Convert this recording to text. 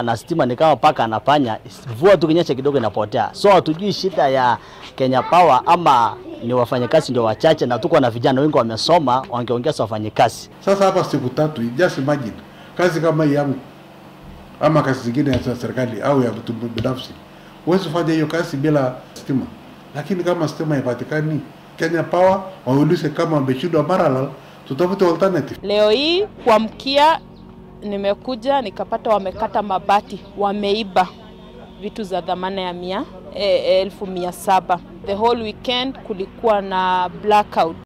Na stima ni kama paka anafanya, mvua tu kinyesha kidogo inapotea. So hatujui shida ya Kenya Power ama ni wafanyakazi ndio wachache, na tuko na vijana wengi wamesoma, wangeongeza wafanyakazi. Sasa hapa siku 3, just imagine kazi kama hii yangu ama kazi zingine ya serikali au ya mtu binafsi, huwezi fanya hiyo kazi bila stima. Lakini kama stima haipatikani, Kenya Power waulize kama wameshindwa Maralal, tutafute alternative. Leo hii kuamkia nimekuja nikapata wamekata mabati, wameiba vitu za dhamana ya 700,000. The whole weekend kulikuwa na blackout.